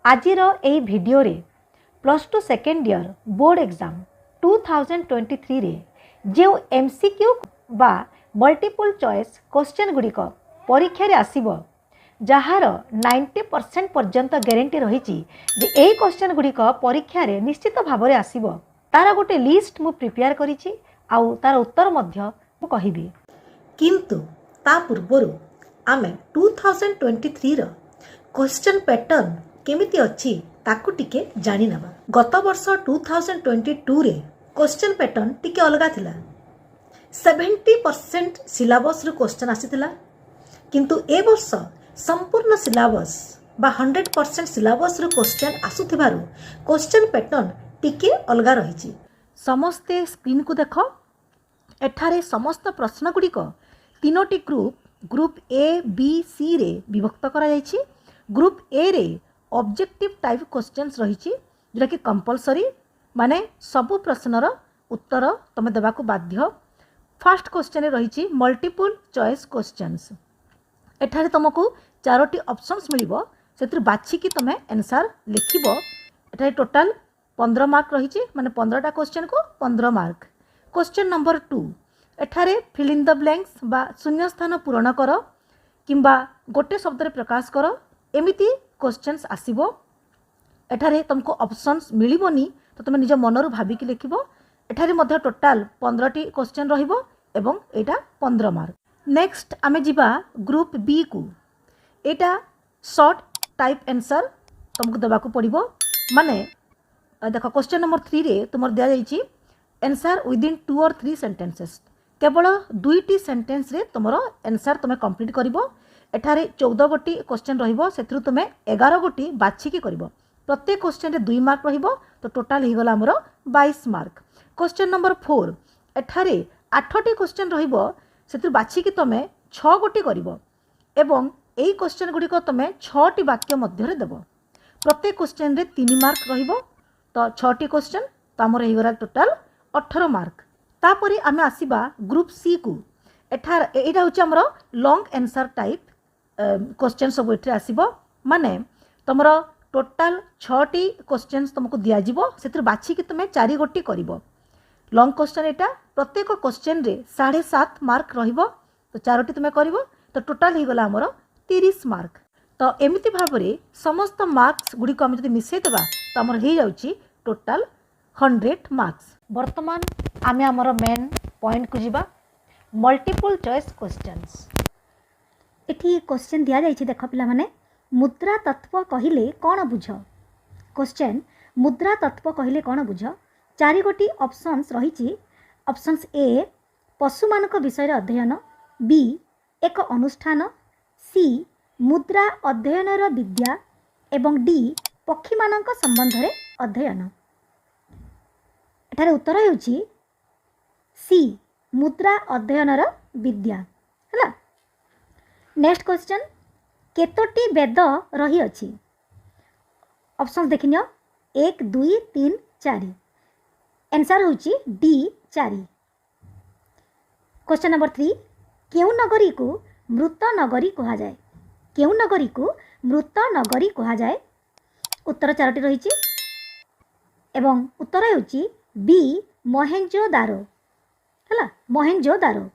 ଆଜିର ଏହି ଭିଡ଼ିଓରେ Plus 2 second year board exam 2023ରେ ଯେଉଁ MCQ ବା ମଲ୍ଟିପୁଲ୍ ଚଏସ୍ କ୍ୱେଶ୍ଚନ୍ ଗୁଡ଼ିକ ପରୀକ୍ଷାରେ ଆସିବ, ଯାହାର 90% ପର୍ଯ୍ୟନ୍ତ ଗ୍ୟାରେଣ୍ଟି ରହିଛି ଯେ ଏହି କ୍ୱେଶ୍ଚନ୍ ଗୁଡ଼ିକ ପରୀକ୍ଷାରେ ନିଶ୍ଚିତ ଭାବରେ ଆସିବ, ତାର ଗୋଟେ ଲିଷ୍ଟ ମୁଁ ପ୍ରିପେୟାର କରିଛି ଆଉ ତାର ଉତ୍ତର ମଧ୍ୟ ମୁଁ କହିବି। କିନ୍ତୁ ତା ପୂର୍ବରୁ ଆମେ 2023ର କ୍ୱେଶ୍ଚନ୍ ପ୍ୟାଟର୍ନ କେମିତି ଅଛି, ତାକୁ ଟିକେ ଜାଣିନେବା। ଗତ ବର୍ଷ 2022ରେ କ୍ୱେଶ୍ଚନ୍ ପ୍ୟାଟର୍ନ ଟିକେ ଅଲଗା ଥିଲା। 70% ସିଲାବସ୍ରୁ କ୍ୱେଶ୍ଚନ୍ ଆସିଥିଲା। କିନ୍ତୁ ଏ ବର୍ଷ ସମ୍ପୂର୍ଣ୍ଣ ସିଲାବସ୍ ବା 100% ସିଲାବସ୍ରୁ କ୍ୱେଶ୍ଚନ୍ ଆସୁଥିବାରୁ କ୍ୱେଶ୍ଚନ୍ ପ୍ୟାଟର୍ନ ଟିକେ ଅଲଗା ରହିଛି। ସମସ୍ତେ ସ୍କ୍ରିନ୍କୁ ଦେଖ। ଏଠାରେ ସମସ୍ତ ପ୍ରଶ୍ନଗୁଡ଼ିକ ତିନୋଟି ଗ୍ରୁପ୍, ଗ୍ରୁପ୍ ଏ, ବି, ସିରେ ବିଭକ୍ତ କରାଯାଇଛି। ଗ୍ରୁପ୍ ଏରେ ଅବଜେକ୍ଟିଭ୍ ଟାଇପ୍ କ୍ୱେଶ୍ଚନ୍ସ ରହିଛି, ଯେଉଁଟାକି କମ୍ପଲସରି, ମାନେ ସବୁ ପ୍ରଶ୍ନର ଉତ୍ତର ତୁମେ ଦେବାକୁ ବାଧ୍ୟ। ଫାର୍ଷ୍ଟ କ୍ୱେଶ୍ଚନରେ ରହିଛି ମଲ୍ଟିପୁଲ୍ ଚଏସ୍ କ୍ୱେଶ୍ଚନ୍ସ। ଏଠାରେ ତୁମକୁ ଚାରୋଟି ଅପସନ୍ସ ମିଳିବ, ସେଥିରୁ ବାଛିକି ତୁମେ ଆନ୍ସର୍ ଲେଖିବ। ଏଠାରେ ଟୋଟାଲ୍ 15 ମାର୍କ ରହିଛି, ମାନେ 15ଟା କ୍ୱେଶ୍ଚନ୍କୁ 15 ମାର୍କ। କ୍ୱେଶ୍ଚନ୍ ନମ୍ବର 2, ଏଠାରେ ଫିଲ୍ ଇନ୍ the blanks ବା ଶୂନ୍ୟସ୍ଥାନ ପୂରଣ କର କିମ୍ବା ଗୋଟେ ଶବ୍ଦରେ ପ୍ରକାଶ କର, ଏମିତି କ୍ୱେଶ୍ଚନ୍ସ ଆସିବ। ଏଠାରେ ତୁମକୁ ଅପସନ୍ସ ମିଳିବନି, ତ ତୁମେ ନିଜ ମନରୁ ଭାବିକି ଲେଖିବ। ଏଠାରେ ମଧ୍ୟ ଟୋଟାଲ୍ 15ଟି କ୍ୱେଶ୍ଚନ୍ ରହିବ ଏବଂ ଏଇଟା 15 ମାର୍କ। ନେକ୍ସଟ ଆମେ ଯିବା ଗ୍ରୁପ୍ ବିକୁ। ଏଇଟା ସର୍ଟ ଟାଇପ୍ ଆନ୍ସର୍ ତୁମକୁ ଦେବାକୁ ପଡ଼ିବ। ମାନେ ଦେଖ, କ୍ୱେଶ୍ଚନ୍ ନମ୍ବର 3ରେ ତୁମର ଦିଆଯାଇଛି "Answer within two or three sentences"। କେବଳ ଦୁଇଟି ସେଣ୍ଟେନ୍ସରେ ତୁମର ଆନ୍ସର୍ ତୁମେ କମ୍ପ୍ଲିଟ୍ କରିବ। ଏଠାରେ 14 ଗୋଟି କ୍ୱେଶ୍ଚନ୍ ରହିବ, ସେଥିରୁ ତୁମେ 11 ଗୋଟି ବାଛିକି କରିବ। ପ୍ରତ୍ୟେକ କ୍ୱେଶ୍ଚନ୍ରେ 2 ମାର୍କ ରହିବ, ତ ଟୋଟାଲ୍ ହେଇଗଲା ଆମର 22 ମାର୍କ। କ୍ୱେଶ୍ଚନ୍ ନମ୍ବର 4, ଏଠାରେ ଆଠଟି କ୍ୱେଶ୍ଚନ୍ ରହିବ, ସେଥିରୁ ବାଛିକି ତୁମେ ଛଅ ଗୋଟି କରିବ ଏବଂ ଏଇ କ୍ୱେଶ୍ଚନ୍ ଗୁଡ଼ିକ ତୁମେ ଛଅଟି ବାକ୍ୟ ମଧ୍ୟରେ ଦେବ। ପ୍ରତ୍ୟେକ କ୍ୱେଶ୍ଚନ୍ରେ 3 ମାର୍କ ରହିବ, ତ ଛଅଟି କ୍ୱେଶ୍ଚନ୍ ତ ଆମର ହେଇଗଲା ଟୋଟାଲ୍ 18 ମାର୍କ। ତାପରେ ଆମେ ଆସିବା ଗ୍ରୁପ୍ ସିକୁ। ଏଠାରେ ଏଇଟା ହେଉଛି ଆମର ଲଙ୍ଗ୍ ଆନ୍ସର୍ ଟାଇପ୍ କ୍ୱେଶ୍ଚନ୍ ସବୁ ଏଥିରେ ଆସିବ। ମାନେ ତୁମର ଟୋଟାଲ୍ ଛଅଟି କ୍ୱେଶ୍ଚନ୍ସ ତୁମକୁ ଦିଆଯିବ, ସେଥିରୁ ବାଛିକି ତୁମେ ଚାରି ଗୋଟି କରିବ। ଲଙ୍ଗ୍ କ୍ୱେଶ୍ଚନ୍ ଏଇଟା। ପ୍ରତ୍ୟେକ କ୍ୱେଶ୍ଚନ୍ରେ 7.5 ମାର୍କ ରହିବ, ତ ଚାରୋଟି ତୁମେ କରିବ, ତ ଟୋଟାଲ୍ ହେଇଗଲା ଆମର 30 ମାର୍କ। ତ ଏମିତି ଭାବରେ ସମସ୍ତ ମାର୍କସ୍ ଗୁଡ଼ିକୁ ଆମେ ଯଦି ମିଶାଇ ଦେବା, ତ ଆମର ହେଇଯାଉଛି ଟୋଟାଲ୍ 100 ମାର୍କସ୍। ବର୍ତ୍ତମାନ ଆମେ ଆମର ମେନ୍ ପଏଣ୍ଟକୁ ଯିବା, ମଲ୍ଟିପୁଲ୍ ଚଏସ୍ କ୍ୱେଶ୍ଚନ୍ସ। ଏଠି କ୍ୱେଶ୍ଚନ୍ ଦିଆଯାଇଛି, ଦେଖ ପିଲାମାନେ। ମୁଦ୍ରା ତତ୍ତ୍ୱ କହିଲେ କ'ଣ ବୁଝ? କ୍ୱେଶ୍ଚନ୍, ମୁଦ୍ରା ତତ୍ତ୍ୱ କହିଲେ କ'ଣ ବୁଝ? ଚାରି ଗୋଟି ଅପସନ୍ସ ରହିଛି। ଅପସନ୍ସ ଏ, ପଶୁମାନଙ୍କ ବିଷୟରେ ଅଧ୍ୟୟନ, ବି, ଏକ ଅନୁଷ୍ଠାନ, ସି, ମୁଦ୍ରା ଅଧ୍ୟୟନର ବିଦ୍ୟା ଏବଂ ଡି, ପକ୍ଷୀମାନଙ୍କ ସମ୍ବନ୍ଧରେ ଅଧ୍ୟୟନ। ଏଠାରେ ଉତ୍ତର ହେଉଛି ସି, ମୁଦ୍ରା ଅଧ୍ୟୟନର ବିଦ୍ୟା ହେଲା। ନେକ୍ସଟ କ୍ୱେଶ୍ଚନ୍, କେତୋଟି ବେଦ ରହିଅଛି? ଅପସନ୍ସ ଦେଖିନିଅ, ଏକ, ଦୁଇ, ତିନି, ଚାରି। ଆନ୍ସର୍ ହେଉଛି ଡି, ଚାରି। କ୍ୱେଶ୍ଚନ୍ ନମ୍ବର 3, କେଉଁ ନଗରୀକୁ ମୃତ ନଗରୀ କୁହାଯାଏ? କେଉଁ ନଗରୀକୁ ମୃତ ନଗରୀ କୁହାଯାଏ? ଉତ୍ତର ଚାରୋଟି ରହିଛି ଏବଂ ଉତ୍ତର ହେଉଛି ବି, ମହେଞ୍ଜୋଦାରୋ ହେଲା, ମହେଞ୍ଜୋଦାରୋ।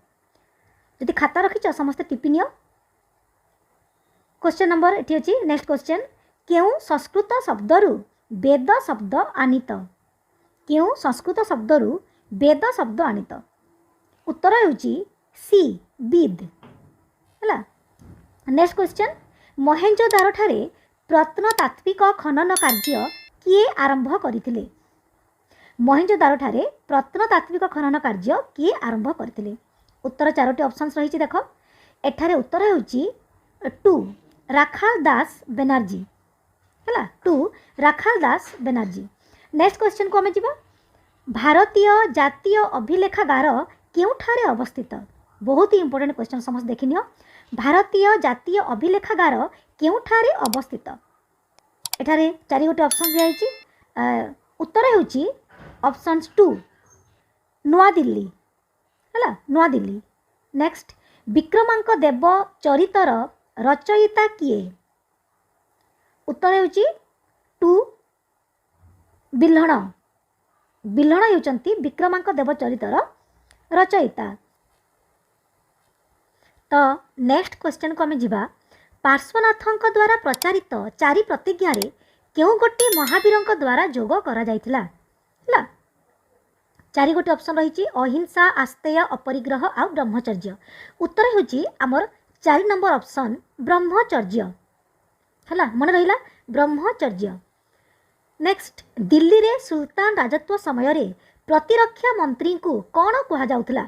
ଯଦି ଖାତା ରଖିଛ, ସମସ୍ତେ ଟିପି ନିଅ। କ୍ୱେଶ୍ଚନ୍ ନମ୍ବର ଏଠି ଅଛି, ନେକ୍ସଟ କ୍ୱେଶ୍ଚନ୍, କେଉଁ ସଂସ୍କୃତ ଶବ୍ଦରୁ ବେଦ ଶବ୍ଦ ଆନିତ? କେଉଁ ସଂସ୍କୃତ ଶବ୍ଦରୁ ବେଦ ଶବ୍ଦ ଆନିତ? ଉତ୍ତର ହେଉଛି ସି, ବିଦ୍ ହେଲା। ନେକ୍ସଟ କ୍ୱେଶ୍ଚନ୍, ମହେଞ୍ଜୋଦାରୋଠାରେ ପ୍ରତ୍ନତାତ୍ତ୍ୱିକ ଖନନ କାର୍ଯ୍ୟ କିଏ ଆରମ୍ଭ କରିଥିଲେ? ମହେଞ୍ଜୋଦାରୋଠାରେ ପ୍ରତ୍ନତାତ୍ତ୍ୱିକ ଖନନ କାର୍ଯ୍ୟ କିଏ ଆରମ୍ଭ କରିଥିଲେ? ଉତ୍ତର ଚାରୋଟି ଅପସନ୍ସ ରହିଛି, ଦେଖ। ଏଠାରେ ଉତ୍ତର ହେଉଛି ଟୁ, ରାଖାଲ ଦାସ ବେନାର୍ଜୀ ହେଲା, ଟୁ, ରାଖାଲ ଦାସ ବେନାର୍ଜୀ। ନେକ୍ସଟ କ୍ୱେଶ୍ଚନକୁ ଆମେ ଯିବା। ଭାରତୀୟ ଜାତୀୟ ଅଭିଲେଖାଗାର କେଉଁଠାରେ ଅବସ୍ଥିତ? ବହୁତ ଇମ୍ପୋର୍ଟାଣ୍ଟ କ୍ୱେଶ୍ଚନ୍, ସମସ୍ତେ ଦେଖିନିଅ। ଭାରତୀୟ ଜାତୀୟ ଅଭିଲେଖାଗାର କେଉଁଠାରେ ଅବସ୍ଥିତ? ଏଠାରେ ଚାରି ଗୋଟି ଅପସନ୍ ଦିଆଯାଇଛି। ଉତ୍ତର ହେଉଛି ଅପସନ୍ସ ଟୁ, ନୂଆଦିଲ୍ଲୀ ହେଲା, ନୂଆଦିଲ୍ଲୀ। ନେକ୍ସଟ, ବିକ୍ରମାଙ୍କ ଦେବ ଚରିତର ରଚୟିତା କିଏ? ଉତ୍ତର ହେଉଛି ଟୁ ବିହ୍ଲଣ। ବିହ୍ଲଣ ହେଉଛନ୍ତି ବିକ୍ରମାଙ୍କ ଦେବ ଚରିତର ରଚୟିତା। ତ ନେକ୍ସଟ କ୍ୱେଶ୍ଚନକୁ ଆମେ ଯିବା। ପାର୍ଶ୍ୱନାଥଙ୍କ ଦ୍ୱାରା ପ୍ରଚାରିତ ଚାରି ପ୍ରତିଜ୍ଞାରେ କେଉଁ ଗୋଟିଏ ମହାବୀରଙ୍କ ଦ୍ୱାରା ଯୋଗ କରାଯାଇଥିଲା? ହେଲା, ଚାରି ଗୋଟି ଅପସନ୍ ରହିଛି, ଅହିଂସା, ଆସ୍ତେୟ, ଅପରିଗ୍ରହ ଆଉ ବ୍ରହ୍ମଚର୍ଯ୍ୟ। ଉତ୍ତର ହେଉଛି ଆମର 4 ନମ୍ବର ଅପସନ୍, ବ୍ରହ୍ମଚର୍ଯ୍ୟ। ହେଲା, ମନେ ରହିଲା, ବ୍ରହ୍ମଚର୍ଯ୍ୟ। ନେକ୍ସଟ, ଦିଲ୍ଲୀରେ ସୁଲତାନ ରାଜତ୍ୱ ସମୟରେ ପ୍ରତିରକ୍ଷା ମନ୍ତ୍ରୀଙ୍କୁ କ'ଣ କୁହାଯାଉଥିଲା?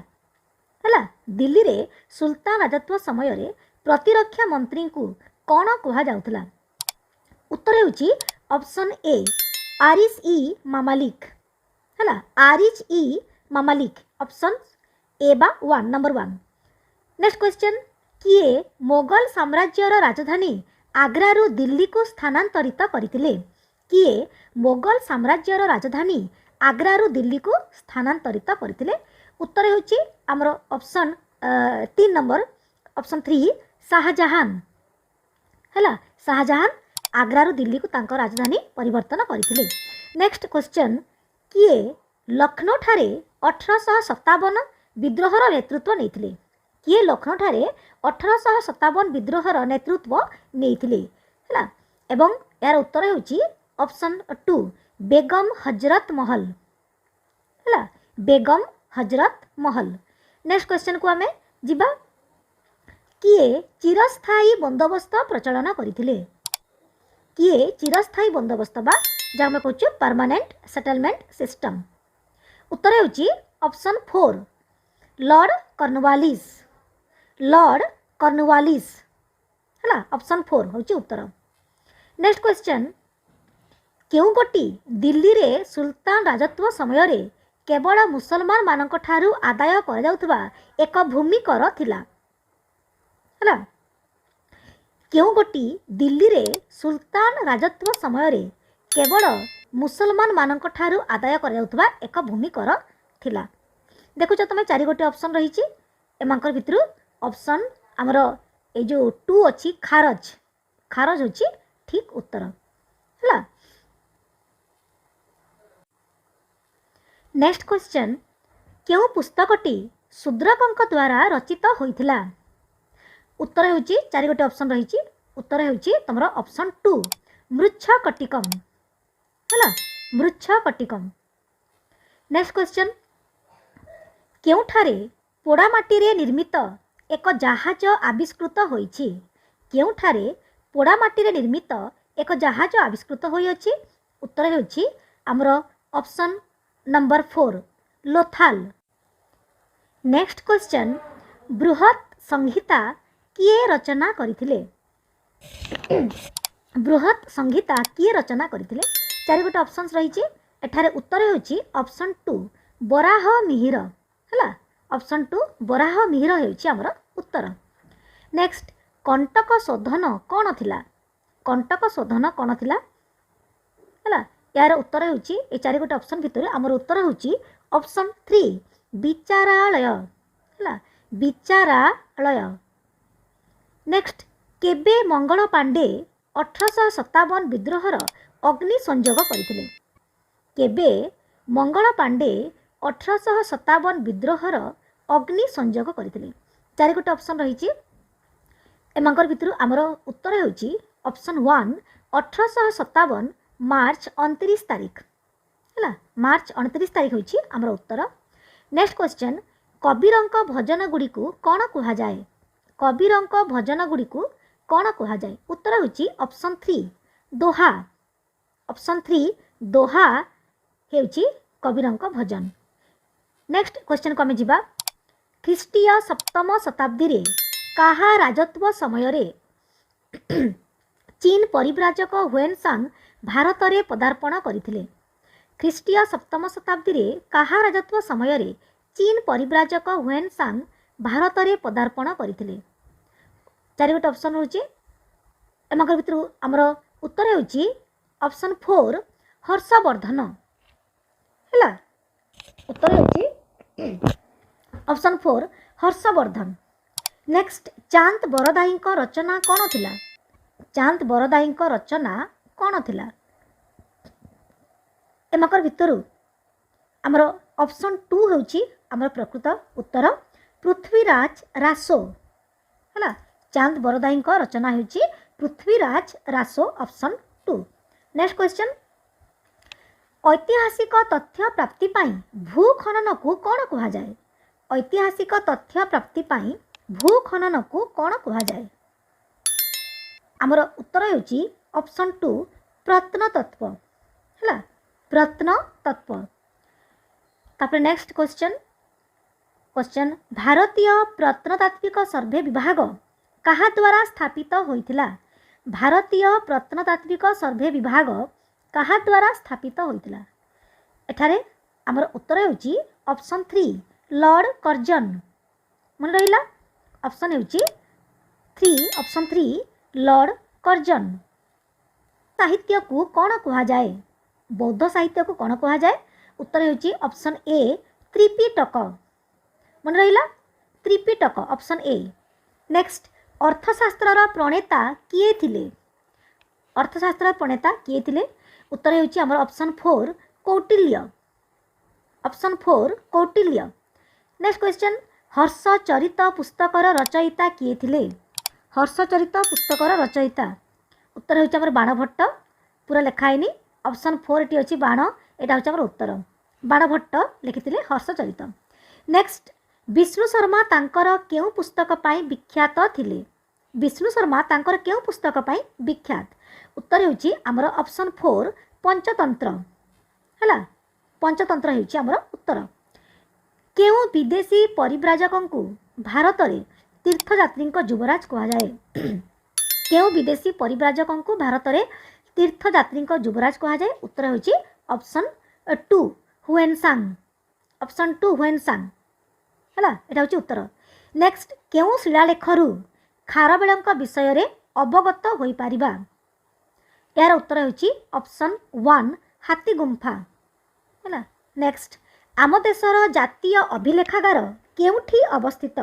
ହେଲା, ଦିଲ୍ଲୀରେ ସୁଲତାନ ରାଜତ୍ୱ ସମୟରେ ପ୍ରତିରକ୍ଷା ମନ୍ତ୍ରୀଙ୍କୁ କ'ଣ କୁହାଯାଉଥିଲା? ଉତ୍ତର ହେଉଛି ଅପସନ୍ ଏ, ଆରିସ୍ ଇ ମାମାଲିକ। ହେଲା, ଆରିଜ୍ ଇ ମାମାଲିକ, ଅପସନ୍ ଏ ବା 1, ନମ୍ବର 1। ନେକ୍ସଟ କ୍ୱେଶ୍ଚନ୍, କିଏ ମୋଗଲ ସାମ୍ରାଜ୍ୟର ରାଜଧାନୀ ଆଗ୍ରାରୁ ଦିଲ୍ଲୀକୁ ସ୍ଥାନାନ୍ତରିତ କରିଥିଲେ? କିଏ ମୋଗଲ ସାମ୍ରାଜ୍ୟର ରାଜଧାନୀ ଆଗ୍ରାରୁ ଦିଲ୍ଲୀକୁ ସ୍ଥାନାନ୍ତରିତ କରିଥିଲେ? ଉତ୍ତର ହେଉଛି ଆମର ଅପସନ୍ 3 ନମ୍ବର, ଅପସନ୍ 3, ଶାହଜାହାନ। ହେଲା, ଶାହଜାହାନ ଆଗ୍ରାରୁ ଦିଲ୍ଲୀକୁ ତାଙ୍କ ରାଜଧାନୀ ପରିବର୍ତ୍ତନ କରିଥିଲେ। ନେକ୍ସଟ କ୍ୱେଶ୍ଚନ୍, କିଏ ଲକ୍ଷ୍ନୌଠାରେ 1857 ବିଦ୍ରୋହର ନେତୃତ୍ୱ ନେଇଥିଲେ? କିଏ ଲକ୍ଷ୍ନୌଠାରେ 1857 ବିଦ୍ରୋହର ନେତୃତ୍ୱ ନେଇଥିଲେ? ହେଲା, ଏବଂ ଏହାର ଉତ୍ତର ହେଉଛି ଅପସନ୍ 2, ବେଗମ ହଜରତ ମହଲ। ହେଲା, ବେଗମ ହଜରତ ମହଲ। ନେକ୍ସଟ କ୍ୱେଶ୍ଚନକୁ ଆମେ ଯିବା। କିଏ ଚିରସ୍ଥାୟୀ ବନ୍ଦୋବସ୍ତ ପ୍ରଚଳନ କରିଥିଲେ? କିଏ ଚିରସ୍ଥାୟୀ ବନ୍ଦୋବସ୍ତ ବା ଯାହା ଆମେ କହୁଛୁ ପରମାନେଣ୍ଟ ସେଟଲମେଣ୍ଟ ସିଷ୍ଟମ? ଉତ୍ତର ହେଉଛି option 4, lord Cornwallis. Lord Cornwallis. ହେଲା, ଅପସନ୍ 4 ହେଉଛି ଉତ୍ତର। ନେକ୍ସଟ କ୍ୱେଶ୍ଚନ୍, କେଉଁ ଗୋଟି ଦିଲ୍ଲୀରେ ସୁଲତାନ ରାଜତ୍ୱ ସମୟରେ କେବଳ ମୁସଲମାନମାନଙ୍କ ଠାରୁ ଆଦାୟ କରାଯାଉଥିବା ଏକ ଭୂମିକର ଥିଲା? ହେଲା, କେଉଁ ଗୋଟି ଦିଲ୍ଲୀରେ ସୁଲତାନ ରାଜତ୍ୱ ସମୟରେ କେବଳ ମୁସଲମାନମାନଙ୍କ ଠାରୁ ଆଦାୟ କରାଯାଉଥିବା ଏକ ଭୂମିକର ଥିଲା? ଦେଖୁଛ ତୁମେ, ଚାରି ଗୋଟି ଅପସନ୍ ରହିଛି। ଏମାନଙ୍କର ଭିତରୁ ଅପସନ୍ ଆମର ଏଇ ଯେଉଁ 2 ଅଛି, ଖାରଜ। ଖାରଜ ହେଉଛି ଠିକ୍ ଉତ୍ତର। ହେଲା, ନେକ୍ସଟ କ୍ୱେଶ୍ଚନ୍, କେଉଁ ପୁସ୍ତକଟି ଶୂଦ୍ରକଙ୍କ ଦ୍ୱାରା ରଚିତ ହୋଇଥିଲା? ଉତ୍ତର ହେଉଛି, ଚାରି ଗୋଟି ଅପସନ୍ ରହିଛି, ଉତ୍ତର ହେଉଛି ତୁମର ଅପସନ୍ 2, ମୃଚ୍ଛକଟିକମ୍। ହେଲା, ମୃଚ୍ଛକଟିକମ୍। ନେକ୍ସଟ କ୍ୱେଶ୍ଚନ୍, କେଉଁଠାରେ ପୋଡ଼ାମାଟିରେ ନିର୍ମିତ ଏକ ଜାହାଜ ଆବିଷ୍କୃତ ହୋଇଛି? କେଉଁଠାରେ ପୋଡ଼ାମାଟିରେ ନିର୍ମିତ ଏକ ଜାହାଜ ଆବିଷ୍କୃତ ହୋଇଅଛି? ଉତ୍ତର ହେଉଛି ଆମର option number 4, Lothal. Next question, ବୃହତ୍ ସଂହିତା କିଏ ରଚନା କରିଥିଲେ? ବୃହତ୍ ସଂହିତା କିଏ ରଚନା କରିଥିଲେ? ଚାରି ଗୋଟି ଅପସନ୍ସ ରହିଛି। ଏଠାରେ ଉତ୍ତର ହେଉଛି ଅପସନ୍ 2, ବରାହ ମିହିର। ହେଲା, ଅପସନ୍ 2, ବରାହ ମିହିର ହେଉଛି ଆମର ଉତ୍ତର। ନେକ୍ସଟ, କଣ୍ଟକ ଶୋଧନ କ'ଣ ଥିଲା? କଣ୍ଟକ ଶୋଧନ କ'ଣ ଥିଲା? ହେଲା, ଏହାର ଉତ୍ତର ହେଉଛି, ଏ ଚାରି ଗୋଟି ଅପସନ୍ ଭିତରୁ ଆମର ଉତ୍ତର ହେଉଛି ଅପସନ୍ 3, ବିଚାରାଳୟ। ହେଲା, ବିଚାରାଳୟ। ନେକ୍ସଟ, କେବେ ମଙ୍ଗଳ ପାଣ୍ଡେ 1857 ବିଦ୍ରୋହର ଅଗ୍ନି ସଂଯୋଗ କରିଥିଲେ? କେବେ ମଙ୍ଗଳ ପାଣ୍ଡେ 1857 ବିଦ୍ରୋହର ଅଗ୍ନି ସଂଯୋଗ କରିଥିଲେ? ଚାରି ଗୋଟି ଅପସନ୍ ରହିଛି। ଏମାନଙ୍କର ଭିତରୁ ଆମର ଉତ୍ତର ହେଉଛି ଅପସନ୍ 1, 1857 ମାର୍ଚ୍ଚ 29 ତାରିଖ। ହେଲା, ମାର୍ଚ୍ଚ 29 ତାରିଖ ହେଉଛି ଆମର ଉତ୍ତର। ନେକ୍ସଟ କ୍ୱେଶ୍ଚନ୍, କବୀରଙ୍କ ଭଜନ ଗୁଡ଼ିକୁ କ'ଣ କୁହାଯାଏ? କବୀରଙ୍କ ଭଜନ ଗୁଡ଼ିକୁ କ'ଣ କୁହାଯାଏ? ଉତ୍ତର ହେଉଛି ଅପସନ୍ 3, ଦୋହା। ଅପସନ୍ 3, ଦୋହା ହେଉଛି କବୀରଙ୍କ ଭଜନ। ନେକ୍ସଟ କ୍ୱେଶ୍ଚନକୁ ଆମେ ଯିବା। ଖ୍ରୀଷ୍ଟୀୟ ସପ୍ତମ ଶତାବ୍ଦୀରେ କାହା ରାଜତ୍ୱ ସମୟରେ ଚୀନ ପରିବ୍ରାଜକ when ସାଙ୍ଗ ଭାରତରେ ପଦାର୍ପଣ କରିଥିଲେ? ଖ୍ରୀଷ୍ଟୀୟ ସପ୍ତମ ଶତାବ୍ଦୀରେ କାହା ରାଜତ୍ୱ ସମୟରେ ଚୀନ ପରିବ୍ରାଜକ when ସାଙ୍ଗ ଭାରତରେ ପଦାର୍ପଣ କରିଥିଲେ? ଚାରି ଗୋଟି ଅପସନ୍ ହେଉଛି। ଏମାନଙ୍କ ଭିତରୁ ଆମର ଉତ୍ତର ହେଉଛି ଅପସନ୍ 4, ହର୍ଷବର୍ଦ୍ଧନ। ହେଲା, ଉତ୍ତର ହେଉଛି ଅପସନ୍ 4, ହର୍ଷବର୍ଦ୍ଧନ। ନେକ୍ସଟ, ଚାନ୍ଦ ବରଦାଇଙ୍କ ରଚନା କ'ଣ ଥିଲା? ଚାନ୍ଦ ବରଦାଇଙ୍କ ରଚନା କ'ଣ ଥିଲା? ଏମାନଙ୍କର ଭିତରୁ ଆମର ଅପସନ୍ ଟୁ ହେଉଛି ଆମର ପ୍ରକୃତ ଉତ୍ତର, ପୃଥ୍ୱୀରାଜ ରାସୋ। ହେଲା, ଚାନ୍ଦ ବରଦାଇଙ୍କ ରଚନା ହେଉଛି Prithviraj Raso, option two. Next question, ଐତିହାସିକ ତଥ୍ୟ ପ୍ରାପ୍ତି ପାଇଁ ଭୂଖନନକୁ କ'ଣ କୁହାଯାଏ? ଐତିହାସିକ ତଥ୍ୟ ପ୍ରାପ୍ତି ପାଇଁ ଭୂଖନନକୁ କ'ଣ କୁହାଯାଏ? ଆମର ଉତ୍ତର ହେଉଛି ଅପସନ୍ ଟୁ, ପ୍ରତ୍ନତତ୍ତ୍ୱ। ହେଲା, ପ୍ରତ୍ନତତ୍ତ୍ୱ। ତାପରେ ନେକ୍ସଟ କ୍ୱେଶ୍ଚନ୍, ଭାରତୀୟ ପ୍ରତ୍ନତାତ୍ତ୍ୱିକ ସର୍ଭେ ବିଭାଗ କାହା ଦ୍ୱାରା ସ୍ଥାପିତ ହୋଇଥିଲା? ଭାରତୀୟ ପ୍ରତ୍ନତାତ୍ତ୍ୱିକ ସର୍ଭେ ବିଭାଗ କାହା ଦ୍ୱାରା ସ୍ଥାପିତ ହୋଇଥିଲା? ଏଠାରେ ଆମର ଉତ୍ତର ହେଉଛି ଅପସନ୍ ଥ୍ରୀ, ଲର୍ଡ଼ କର୍ଜନ। ମନେ ରହିଲା? ଅପସନ୍ ହେଉଛି three, option three, Lord Curzon. ସାହିତ୍ୟକୁ କ'ଣ କୁହାଯାଏ? ବୌଦ୍ଧ ସାହିତ୍ୟକୁ କ'ଣ କୁହାଯାଏ? ଉତ୍ତର ହେଉଛି ଅପସନ୍ ଏ, ତ୍ରିପିଟକ। ମନେ ରହିଲା? Tripitaka, option A. ନେକ୍ସଟ, ଅର୍ଥଶାସ୍ତ୍ରର ପ୍ରଣେତା କିଏ ଥିଲେ? ଅର୍ଥଶାସ୍ତ୍ରର ପ୍ରଣେତା କିଏ ଥିଲେ? ଉତ୍ତର ହେଉଛି ଆମର option four, Kautilya. Option four, Kautilya. Next question, Harshacharita ପୁସ୍ତକର ରଚୟିତା କିଏ ଥିଲେ? ହର୍ଷଚରିତ ପୁସ୍ତକର ରଚୟିତା। ଉତ୍ତର ହେଉଛି ଆମର ବାଣଭଟ୍ଟ। ପୁରା ଲେଖା ହେଇନି, ଅପସନ୍ ଫୋର୍ ଏଠି ଅଛି ବାଣ, ଏଇଟା ହେଉଛି ଆମର ଉତ୍ତର। ବାଣଭଟ୍ଟ ଲେଖିଥିଲେ ହର୍ଷଚରିତ। ନେକ୍ସଟ, ବିଷ୍ଣୁ ଶର୍ମା ତାଙ୍କର କେଉଁ ପୁସ୍ତକ ପାଇଁ ବିଖ୍ୟାତ ଥିଲେ? ବିଷ୍ଣୁ ଶର୍ମା ତାଙ୍କର କେଉଁ ପୁସ୍ତକ ପାଇଁ ବିଖ୍ୟାତ? ଉତ୍ତର ହେଉଛି ଆମର ଅପସନ୍ ଫୋର୍, ପଞ୍ଚତନ୍ତ୍ର। ହେଲା, ପଞ୍ଚତନ୍ତ୍ର ହେଉଛି ଆମର ଉତ୍ତର। କେଉଁ ବିଦେଶୀ ପରିବ୍ରାଜକଙ୍କୁ ଭାରତରେ ତୀର୍ଥଯାତ୍ରୀଙ୍କ ଯୁବରାଜ କୁହାଯାଏ? କେଉଁ ବିଦେଶୀ ପରିବ୍ରାଜକଙ୍କୁ ଭାରତରେ ତୀର୍ଥଯାତ୍ରୀଙ୍କ ଯୁବରାଜ କୁହାଯାଏ? ଉତ୍ତର ହେଉଛି option two, Hiuen Tsang. Option two, Hiuen Tsang. ହେଲା, ଏଇଟା ହେଉଛି ଉତ୍ତର। ନେକ୍ସଟ, କେଉଁ ଶିଳାଲେଖରୁ ଖାରବେଳଙ୍କ ବିଷୟରେ ଅବଗତ ହୋଇପାରିବା? ଏହାର ଉତ୍ତର ହେଉଛି ଅପସନ୍ ୱାନ୍, ହାତୀଗୁମ୍ଫା। ହେଲା। ନେକ୍ସଟ, ଆମ ଦେଶର ଜାତୀୟ ଅଭିଲେଖାଗାର କେଉଁଠି ଅବସ୍ଥିତ?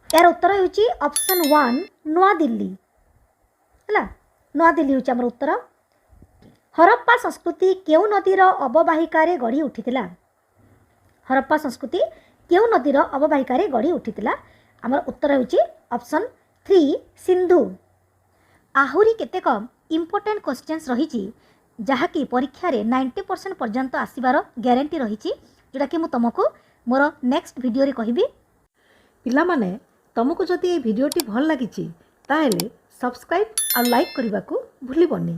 ଏହାର ଉତ୍ତର ହେଉଛି ଅପସନ୍ ୱାନ୍, ନୂଆଦିଲ୍ଲୀ। ହେଲା, ନୂଆଦିଲ୍ଲୀ ହେଉଛି ଆମର ଉତ୍ତର। ହରପ୍ପା ସଂସ୍କୃତି କେଉଁ ନଦୀର ଅବବାହିକାରେ ଗଢ଼ି ଉଠିଥିଲା? ହରପ୍ପା ସଂସ୍କୃତି କେଉଁ ନଦୀର ଅବବାହିକାରେ ଗଢ଼ି ଉଠିଥିଲା? ଆମର ଉତ୍ତର ହେଉଛି ଅପସନ୍ ଥ୍ରୀ, ସିନ୍ଧୁ। ଆହୁରି କେତେକ ଇମ୍ପୋର୍ଟାଣ୍ଟ କ୍ୱେଶ୍ଚନ୍ସ ରହିଛି, ଯାହାକି ପରୀକ୍ଷାରେ 90% ପର୍ଯ୍ୟନ୍ତ ଆସିବାର ଗ୍ୟାରେଣ୍ଟି ରହିଛି, ଯେଉଁଟାକି ମୁଁ ତୁମକୁ ମୋର ନେକ୍ସଟ ଭିଡ଼ିଓରେ କହିବି। ପିଲାମାନେ, ତୁମକୁ ଯଦି ଏଇ ଭିଡ଼ିଓଟି ଭଲ ଲାଗିଛି, ତାହେଲେ ସବସ୍କ୍ରାଇବ୍ ଆଉ ଲାଇକ୍ କରିବାକୁ ଭୁଲିବନି।